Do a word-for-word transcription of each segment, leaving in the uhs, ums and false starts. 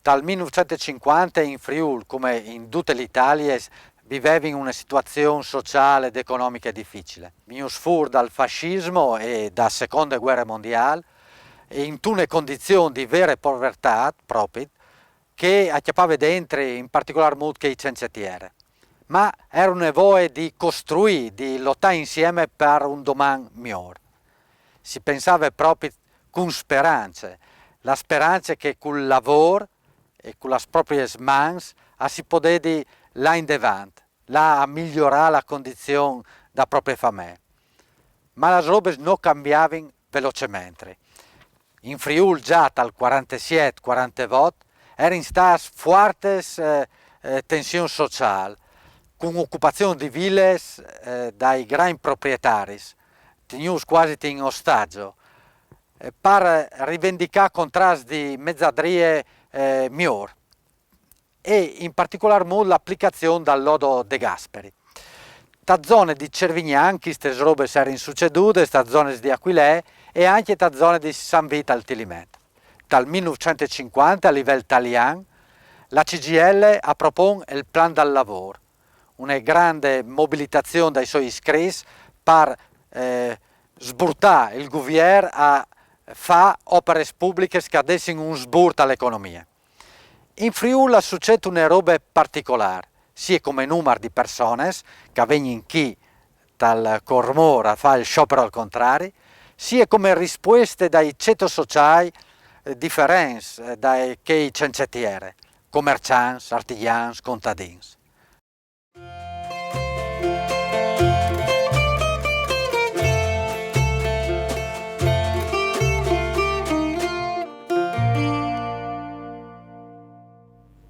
Tal mil nûfcent e cinquante in Friûl, come in dute la Italie, s-, vivevin une situazion sociâl ed economiche dificile. Vignûts fûr dal fascismo e da seconde vuere mondiâl, e intune condizion di vere povertât propit, che a cjapave dentri in particolâr mût chei cence tiere. Ma e jere une voie di costruî, di lotâ insiemi par un doman miôr. Si pensave propit cun sperance, la sperance che cul lavôr e cu las propriis mans a si podedi lâ indevant, lâ a miorâ la condizion da proprie famee. Ma las robis no cambiavin velocementri. In Friûl za tal cuarantesiet cuarantevot a jerin stâts fuarts, eh, eh, tensions sociâls, cun ocupazion di vilis, eh, dai grancj proprietaris, tignûts cuasi in ostaggi, eh, par rivendicâ contrats di mezadrie, eh, miôr, e in particolâr mût la aplicazion dal lodo De Gasperi. Te zone di Cervignan chistis robis a jerin sucedutis, tes zonis di Aquilee e ancje tes zonis di San Vît al Tiliment. Tal mil nûfcent e cincuante, a livel talian, la C G I L a propon il plan dal lavôr, une grande mobilitazion dai siei iscrits par, eh, sburtâ il guvier a fâ operis publichis che a dessin un sburt a la economie. In Friûl al sucêt une robe particolâr, sie come numar di personis che a vegnin chi tal Cormôr a fâ il sciopero al contrari, sie come rispueste dai cetos sociâi, eh, diferents, eh, dai chei cence tiere, comerciants, artigjans, contadins.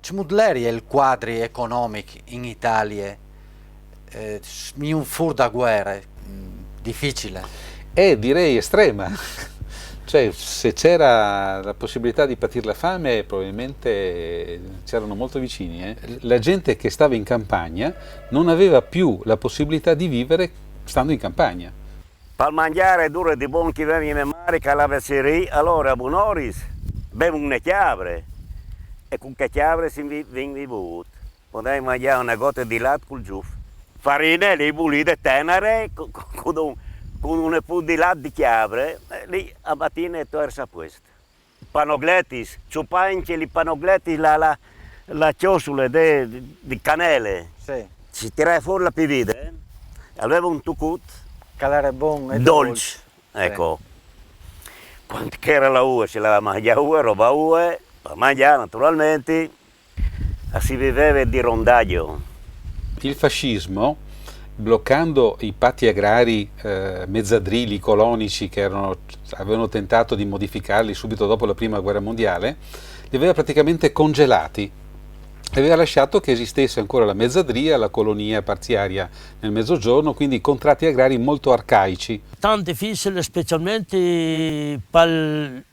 Cemût al jere il cuadri economic in Italie, eh, s-, in fûr da vuere, mm, dificile? Eh, direi estrema. Cioè, se c'era la possibilità di patire la fame, probabilmente c'erano molto vicini, eh. La gente che stava in campagna non aveva più la possibilità di vivere stando in campagna. Pal mangjâ dure di bon chi vevin mê mari che a lave a cirî, alore a bunoris bevin une cjavre, e cun chê cjavre si vi-, vin vivût. Podevin mangjâ une gote di lat cul zûf. Farine li bulide tenere, cu-, cu-, cun un, cun une put di lat di cjavre, e li a matine tu jeris a puest. Panogletis, ciupavin che li panogletis, la, la, la cjosule de, di, di canele. Sì. Si tirave fûr la pì vide, eh? Al veve un tucut. Che al jere bon e dolç. Dolç. Sì. Eco. Cuant che e jere la ue, si leve a mangjâ ue, robe ue, par mangjâ naturalmentri, e si viveve di rondajo. Il fascismo, bloccando i patti agrari, eh, mezadrili, colonici, che erano, avevano tentato di modificarli subito dopo la prima guerra mondiale, li aveva praticamente congelati. E aveva lasciato che esistesse ancora la mezadria, la colonia parziaria nel mezzogiorno, quindi contratti agrari molto arcaici. Tant dificil, specialmentri pal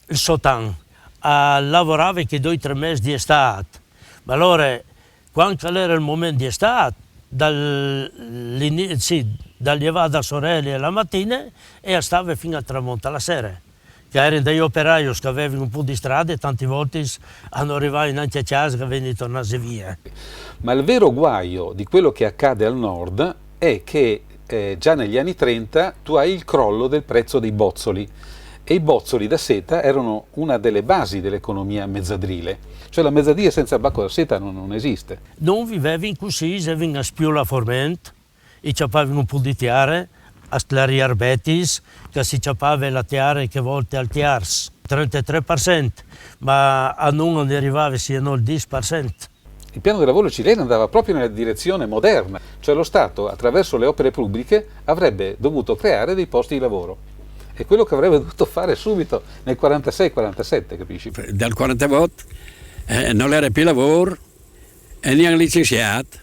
sotan, a lavorave che doi tre mês di Istât. Ma alore, cuant che al jere il moment di Istât, dal, l'ini-, sì, dal jevâ da soreli a la matine e a stave fin al tramont a la sere. Che a jerin dai operaios che a vevin un pôc di strade, tantis voltis a no rivavin nancje a cjase, che a vevin di tornâsi vie. Ma il vero guaio di quello che accade al nord è che, eh, già negli anni trenta tu hai il crollo del prezzo dei bozzoli, e i bozzoli da seta erano una delle basi dell'economia mezadrile. Cioè la mezadria senza il bacco da seta non, non esiste. No vivevin cussì, a vevin a spiolâ forment, i cjapavin un pôc di tiere, a sclarî arbetis, che si cjapave la tiere chê volte al tiers, trentetrê par cent, ma a nô a ne rivave sino al dîs par cent. Il piano del lavoro cileno andava proprio nella direzione moderna, cioè lo Stato, attraverso le opere pubbliche, avrebbe dovuto creare dei posti di lavoro. È quello che avrebbe dovuto fare subito nel quarantasei quarantasette, capisci? Dal quarantevot, eh, nol jere plui lavôr e gnanc licensiâts.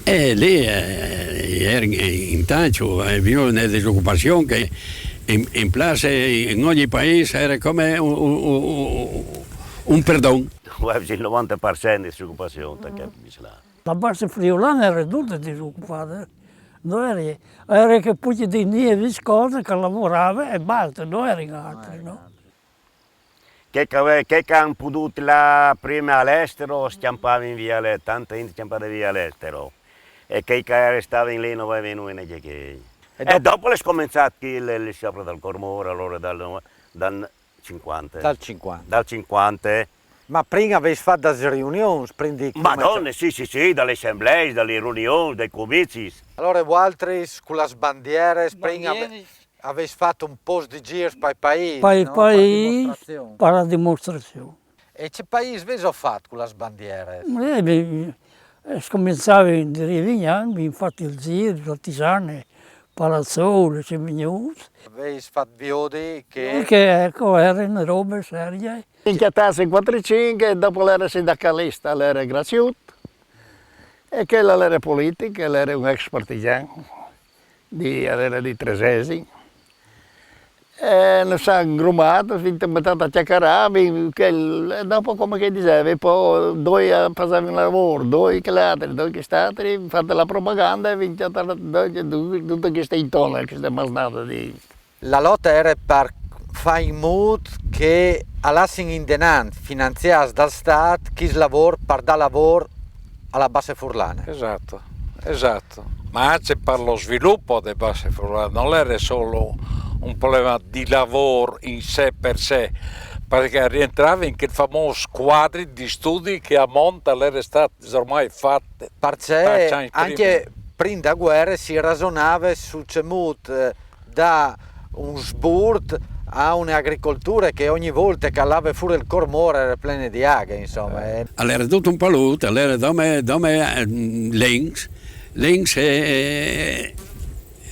E li, eh, i jerin in tancj, eh, vignût une disocupazion che in, in place, in ogni paîs, e jere come un, un, un, un perdon. Cuasi il novante par cent di disocupazion, te capissis. La Basse Friulane e jere dute disocupade. No jere, jere chê pucje di nî e viscose che a lavorave e baste, no jerin altris, no? Che, che, che, che han potuto là prima all'estero, scampavano via, le, tanta gente scampava via all'estero. E che, che restavano lì non avevano niente che... E E dopo- dopo è scominciato il, il sciopero del Cormore, allora dal, dal cinquanta. Dal cinquanta. Dal cinquanta. Ma prima avete fatto delle riunioni, prima di Madonna, sì, sì, sì, dalle assemblee, dalle riunioni, dai comizi. Allora, voaltris con le bandiere, prima Bandieris. Avete fatto un po' di giri per i paesi, Per i no? paesi, Dimostrazioni. Per la dimostrazione. E che paesi avete fatto con le bandiere? Eh, beh, eh, scominciavo in Rivignan, abbiamo fatto il giro, la Tisana, Palazzolo, Cemignuto. Avete fatto viodi che... Che ecco, erano robe serie. In chiattazza in quattro cinque, dopo l'era sindacalista, l'era Graziut, e quella l'era politica, l'era un ex partigiano, di, l'era di Tresesi. E non sa, ingrumato, finché è andata a chiacchierare, che, e dopo come che diceva, poi due facevano il lavoro, due che l'altro, due che st'altro, fate la propaganda e vince tutta questa intorno, questa masnada di... La lotta era per fare in modo che andassero in denant, finanziati dal Stato, chi lavoro per dare lavoro alla base furlana. Esatto, esatto. Ma anche per lo sviluppo delle base furlane, non era solo un problema di lavoro in sé per sé, perché rientrava in quel famoso quadro di studi che a monte era stato ormai fatto. Perché anche prima della guerra si ragionava su che modo da un sburt a un'agricoltura che ogni volta che lava fuori il Cormore era piena di acqua, insomma. Eh. Allora era tutto un paluto, allora dome, dome eh, links, links e,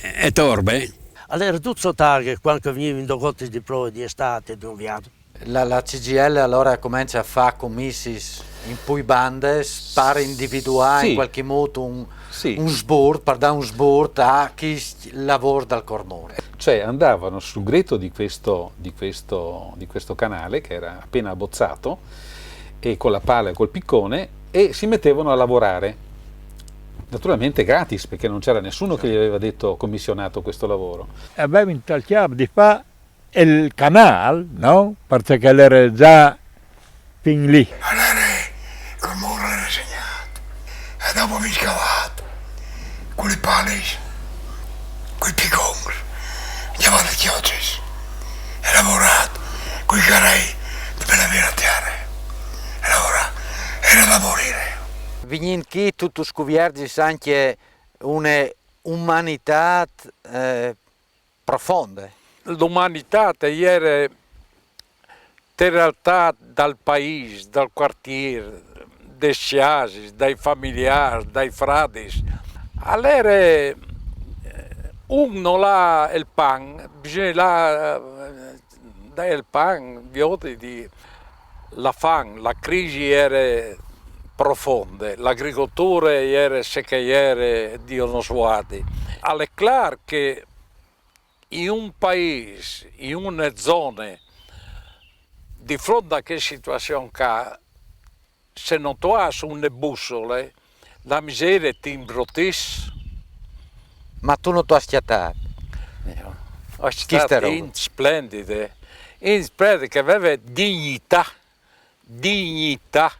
e torbe. Allora era tutto sotto acqua quando venivano due gotte di pioggia di estate, di inverno. La, la C G I L allora comincia a fare comizi in più bande per individuare sì. in qualche modo un, sì. un sburt, per dare un sburt a chi lavora dal Cormore. Cioè andavano sul gretto di questo, di questo, di questo canale che era appena abbozzato e con la pala e col piccone e si mettevano a lavorare. Naturalmente gratis, perché non c'era nessuno che gli aveva detto commissionato questo lavoro. Avevamo intagliato di fare il canale, no? Perché l'era già fin lì. Allora, col muro l'era segnato. E dopo mi scavato, con le pale, con i piconi, chiamate chiocce, e lavorato, con i carrei, per la vera terra. E allora, era da morire. Venendo qui, tutto scuviergi anche una umanità eh, profonda. L'umanità era te realtà dal paese, dal quartiere, dei sciasi, dai familiari, dai frati. Allora uno là il pan, bisogna là dare il pan, viodi di la fam, la crisi era profonda, l'agricoltura era se che era, Dio non sguardi. Allora è chiaro che in un paese, in una zona, di fronte a che situazione che se non tu hai una bussola, la miseria ti imbruttisse. Ma tu non ti hai schiattato. Io ho schiattato in splendide, in splendide che aveva dignità, dignità.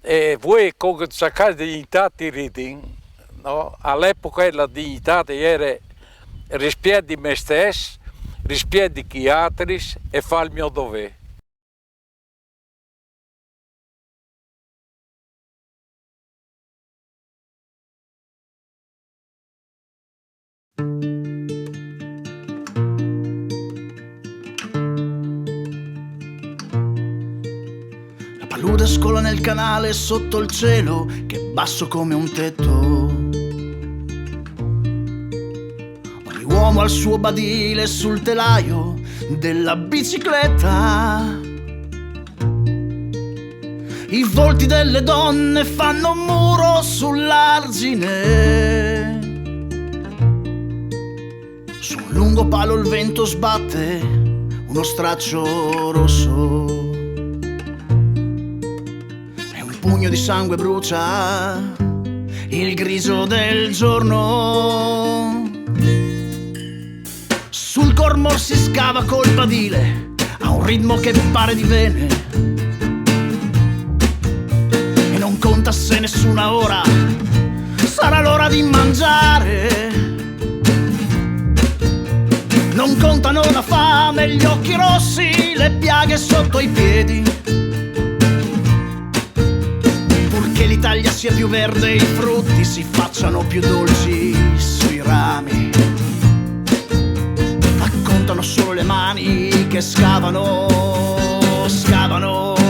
E voi con questa dignità ti ridi, no? All'epoca la dignità era rispetto di me stesso, rispetto di chi altri e fare il mio dovere. La palude scola nel canale sotto il cielo che è basso come un tetto. Ogni uomo ha il suo badile sul telaio della bicicletta. I volti delle donne fanno muro sull'argine. Su un lungo palo il vento sbatte uno straccio rosso. E un pugno di sangue brucia il grigio del giorno. Sul Cormor si scava col badile a un ritmo che pare di vene. E non conta se nessuna ora sarà l'ora di mangiare. Non contano la fame, gli occhi rossi, le piaghe sotto i piedi. Purché l'Italia sia più verde, i frutti si facciano più dolci sui rami. Ma contano solo le mani che scavano, scavano.